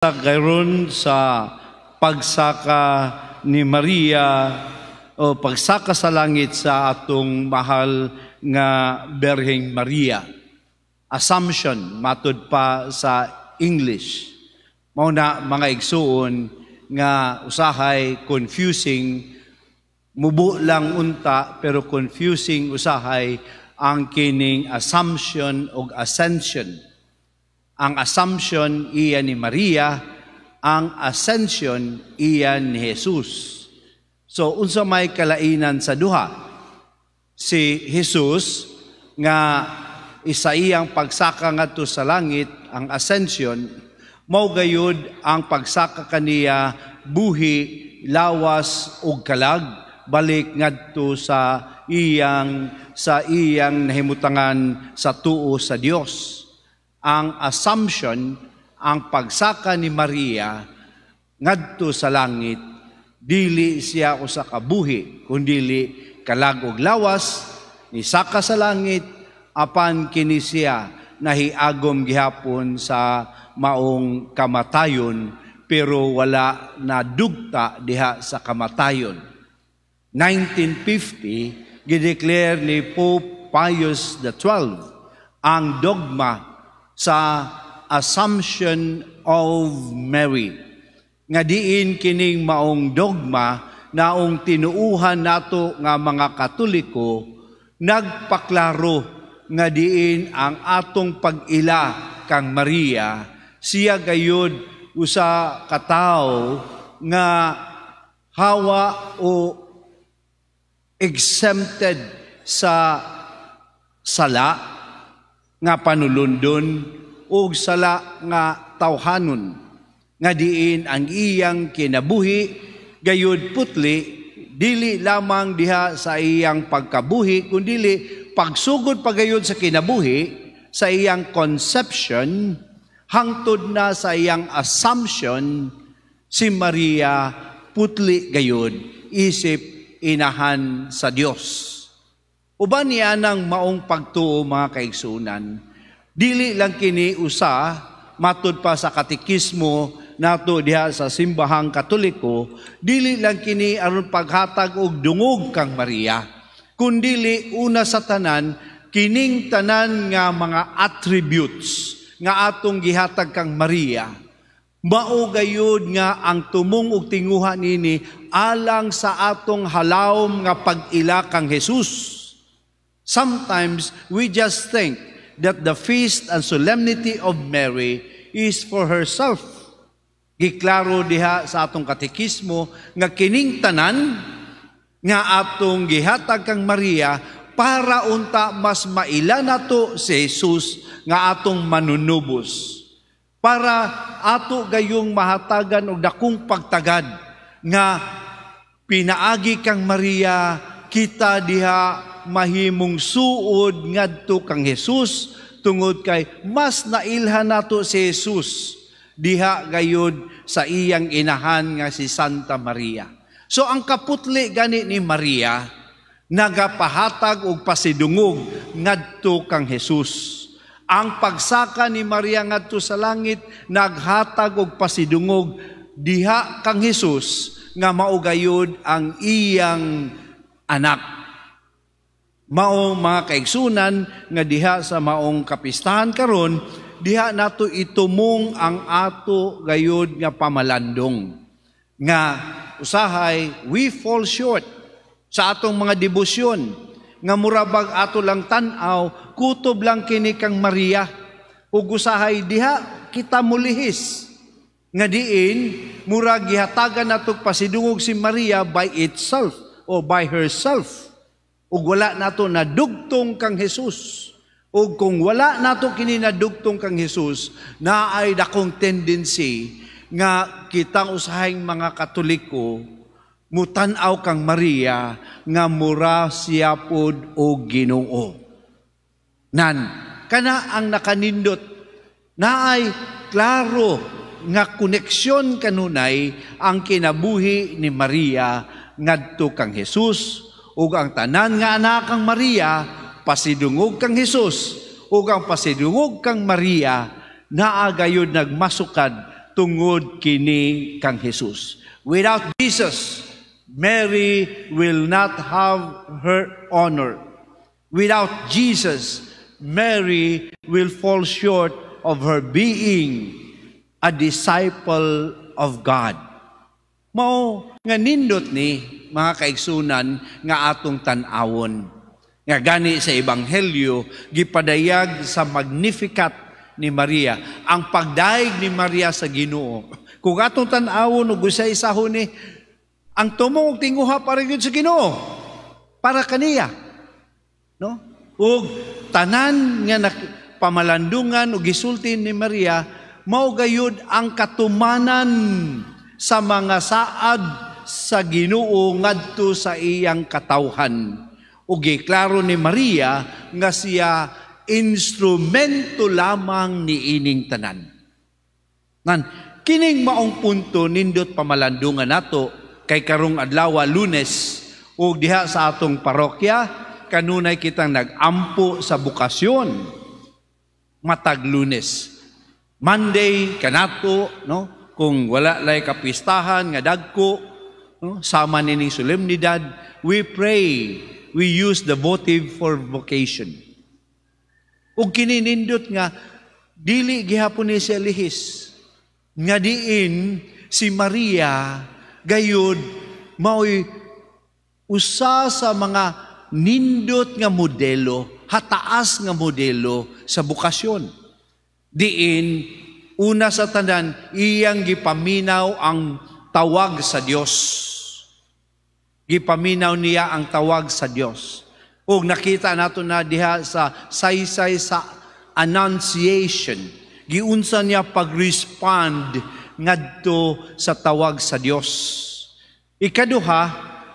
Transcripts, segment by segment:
Karon sa pagsaka ni Maria o pagsaka sa langit sa atong mahal nga Birheng Maria. Assumption matud pa sa English. Mao na, mga igsuon, nga usahay confusing, mubo lang unta pero confusing usahay ang kining assumption o ascension. Ang assumption iya ni Maria, ang ascension iya ni Jesus. So unsa may kalainan sa duha? Si Jesus nga isa iyang pagsaka ngadto sa langit, ang ascension, mao gayud ang pagsaka kaniya buhi, lawas ug kalag balik ngadto sa iyang nahimutangan sa tuo sa Dios. Ang assumption, ang pagsaka ni Maria ngadto sa langit, dili siya usa ka buhi, kundili kalag ug lawas nisaka sa langit, apan kini siya nahiagom gihapon sa maong kamatayon pero wala na dugta diha sa kamatayon. 1950, gideclare ni Pope Pius XII ang dogma sa Assumption of Mary. Nga diin kining maong dogma naong tinuuhan nato nga mga Katoliko nagpaklaro nga diin ang atong pag-ila kang Maria, siya gayud usa ka tawo nga hawa o exempted sa sala nga panulundon ug sala nga tawhanon, nga diin ang iyang kinabuhi gayud putli, dili lamang diha sa iyang pagkabuhi kundili pagsugod pagayod sa kinabuhi, sa iyang conception hangtod na sa iyang assumption, si Maria putli gayud isip inahan sa Dios. Uban niya ng maong pagtuo, mga kaigsunan, dili lang kini usa, matud pa sa katekismo nato diha sa Simbahang Katoliko, dili lang kini aron paghatag og dungog kang Maria, kundili una sa tanan, kining tanan nga mga attributes nga atong gihatag kang Maria, mao gayud nga ang tumong og tinguha nini alang sa atong halawom nga pag-ila kang Jesus. Sometimes we just think that the feast and solemnity of Mary is for herself. Giklaro diha sa atong katekismo nga kining tanan nga atong gihatag kang Maria para unta mas maila nato si Jesus nga atong manunubos. Para ato gayong mahatagan og dakong pagtagad nga pinaagi kang Maria kita diha mahimong suod ngadto kang Jesus, tungod kay mas nailhan nato si Jesus diha gayud sa iyang inahan nga si Santa Maria. So ang kaputli gani ni Maria nagapahatag og pasidungog ngadto kang Jesus. Ang pagsaka ni Maria ngadto sa langit naghatag og pasidungog diha kang Jesus nga mao gayud ang iyang anak. Mao, mga kaigsunan, nga diha sa maong kapistahan karon, diha nato itumong ang ato gayud nga pamalandong nga usahay we fall short sa atong mga debosyon nga murabag ato lang tan-aw kutob lang kini kang Maria ug usahay diha kita mulihis nga diin murag gihatagan nato pasidungog si Maria by itself o by herself ug wala nato nadugtong kang Jesus. Ug kung wala nato kini nadugtong kang Jesus, naay dakong tendency nga kitang usahing mga Katoliko mutan-aw kang Maria nga mura siya pod og Ginoo. Nan kana ang nakanindot, naay klaro nga koneksyon kanunay ang kinabuhi ni Maria ngadto kang Jesus, ug ang tanan nga anak kang Maria pasidungog kang Jesus, ug ang pasidungog kang Maria naa gayud nagmasukad tungod kang Jesus. tungod kini kang Jesus. Without Jesus, Mary will not have her honor. Without Jesus, Mary will fall short of her being a disciple of God. Mao nga nindot ni, mga kaigsunan, nga atong tan-awon. Nga gani sa Ebanghelyo gipadayag sa Magnificat ni Maria, ang pagdayeg ni Maria sa Ginoo. Kung atong tan-awon ug usa-isahon ni ang tumong ug tinguha para gyud sa Ginoo, para kaniya. No? Ug tanan nga pamalandungan ug gisulti ni Maria mao gayud ang katumanan sa mga saad sa Ginoo ngadto sa iyang katawhan. Ug giklaro ni Maria nga siya instrumento lamang ni ining tanan. Nan kining maong punto nindot pamalandungan nato kay karong adlaw, Lunes, ug diha sa atong parokya kanunay kitang nag-ampo sa bokasyon matag Lunes. Monday kanato, no, kung wala lay kapistahan nga dagko, no, sama nining solemnidad, we pray, we use the votive for vocation. Ug kini nindot nga dili gihapon ni siya lihis nga diin si Maria gayud maoy usa sa mga nindot nga modelo, hataas nga modelo sa bokasyon. Diin una sa tanan iyang gipaminaw ang tawag sa Dios. Gipaminaw niya ang tawag sa Dios. Ug nakita nato na diha sa saysay sa Annunciation. Giunsa niya pag-respond ngadto sa tawag sa Dios. Ikaduha,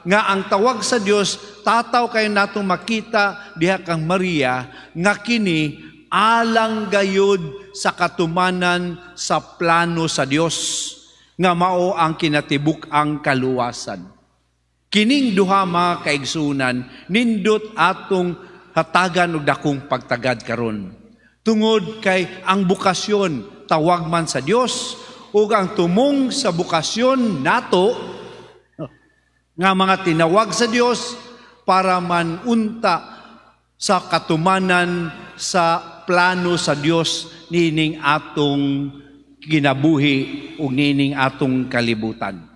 nga ang tawag sa Dios tataw kay natong makita diha kang Maria nga kini alang gayud sa katumanan sa plano sa Dios nga mao ang kinatibuk-ang kaluwasan. Kining duha, mga kaigsunan, nindot atong hatagan og dakong pagtagad karon. Tungod kay ang bokasyon tawag man sa Dios ug ang tumong sa bokasyon nato nga mga tinawag sa Dios para man unta sa katumanan sa plano sa Dios nining atong kinabuhi ug nining atong kalibutan.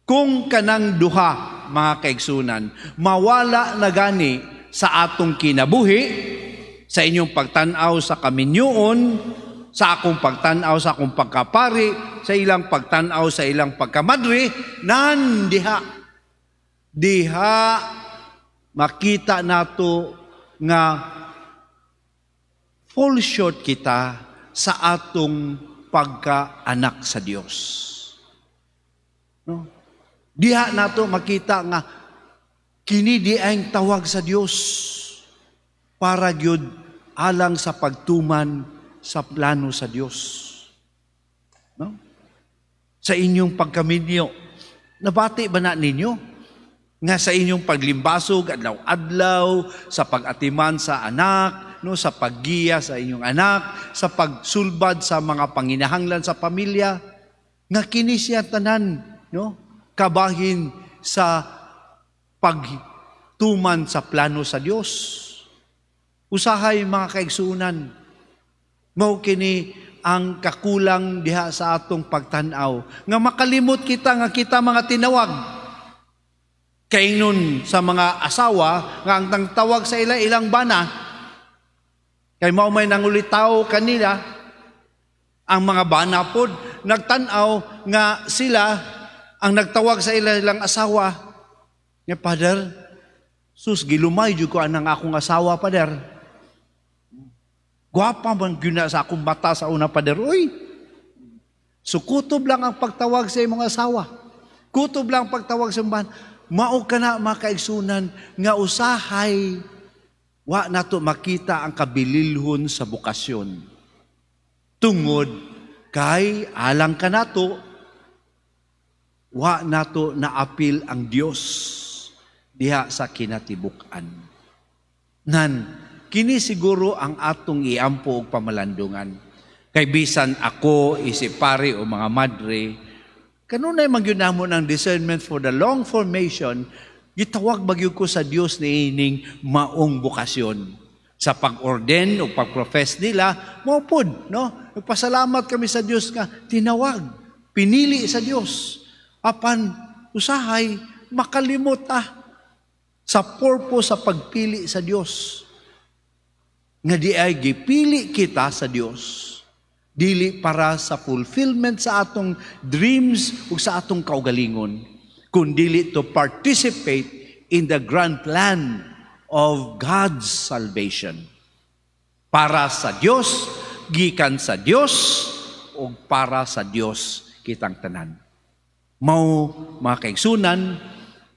Kung kanang duha, mga kaigsunan, mawala na gani sa atong kinabuhi, sa inyong pagtan-aw sa kaminyoon, sa akong pagtan-aw sa akong pagkapari, sa ilang pagtan-aw sa ilang pagkamadre, nan diha diha makita nato nga fall short kita sa atong pagkaanak sa Dios. No? Diha nato makita nga kini di ang tawag sa Dios para gyud alang sa pagtuman sa plano sa Dios. No? Sa inyong pagkaminyo, nabati ba na ninyo nga sa inyong paglimbasog adlaw-adlaw, sa pag-atiman sa anak, no, sa paggiya sa inyong anak, sa pagsulbad sa mga panginahanglan sa pamilya, nga kini siya tanan, no, kabahin sa pagtuman sa plano sa Dios? Usahay, mga kaigsunan, mao kini ang kakulang diha sa atong pagtan-aw nga makalimot kita nga kita mga tinawag. Kainon sa mga asawa nga ang tawag sa ila ilang bana kay mao may nangulitaw kanila. Ang mga bana pod nagtan-aw nga sila ang nagtawag sa ila ilang asawa nga, "Father, sus, gilumay jud ko anang akong asawa, Father. Gwapa man gyud na sa akong mata sa una, Father." Uy, so kutob lang ang pagtawag sa imong asawa, kutob lang ang pagtawag sa imong. Mao kana, mga kaigsunan, nga usahay wa nato makita ang kabililhon sa bokasyon. Tungod kay alang kanato wa nato naapil ang Dios diha sa kinatibuk-an. Nan kini siguro ang atong iampo og pamalandungan. Kay bisan ako, isip pari o mga madre, kanunay man gyud namo ng discernment for the long formation, gitawag ba gyud ko sa Dios niining maong bokasyon. Sa pag-orden o pag-profess nila, mao pod, no? Nagpasalamat kami sa Dios nga tinawag, pinili sa Dios. Apan usahay makalimot sa purpose sa pagpili sa Dios. Nga di ay gipili kita sa Dios dili para sa fulfillment sa atong dreams ug sa atong kaugalingon, kundili to participate in the grand plan of God's salvation. Para sa Dios, gikan sa Dios, ug para sa Dios kitang tanan. Mao, mga kaigsunan,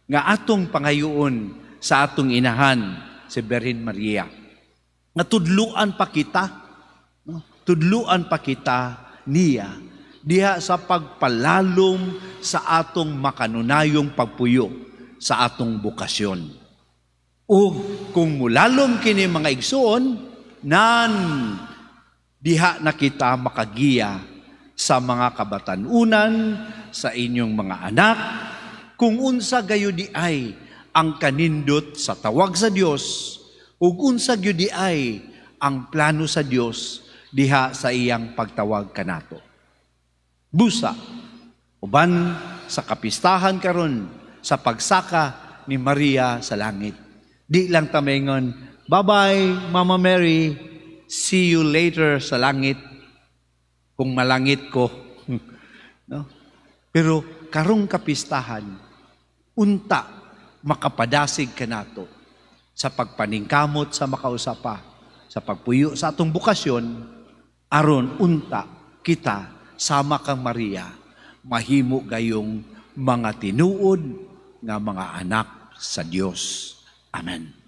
nga atong pangayoon sa atong inahan si Birhen Maria nga tudluan pa kita, no? Tudluan pa kita niya diha sa pagpalalom sa atong makanunayong pagpuyo sa atong bokasyon. Ug kung mulalom kini, mga igsoon, nan diha na kita makagiya sa mga kabatanunan, sa inyong mga anak, kung unsa gayud di ay ang kanindot sa tawag sa Dios ug unsa gyud di ay ang plano sa Dios diha sa iyang pagtawag kanato. Busa, uban sa kapistahan karon sa pagsaka ni Maria sa langit, di lang ta maingon, "Bye-bye, Mama Mary, see you later sa langit," kung malangit ko. No? Pero karong kapistahan, unta makapadasig kanato sa pagpaningkamot sa makausa pa, sa pagpuyo sa atong bokasyon, aron unta kita sama kang Maria mahimo gayong mga tinuod nga mga anak sa Dios. Amen.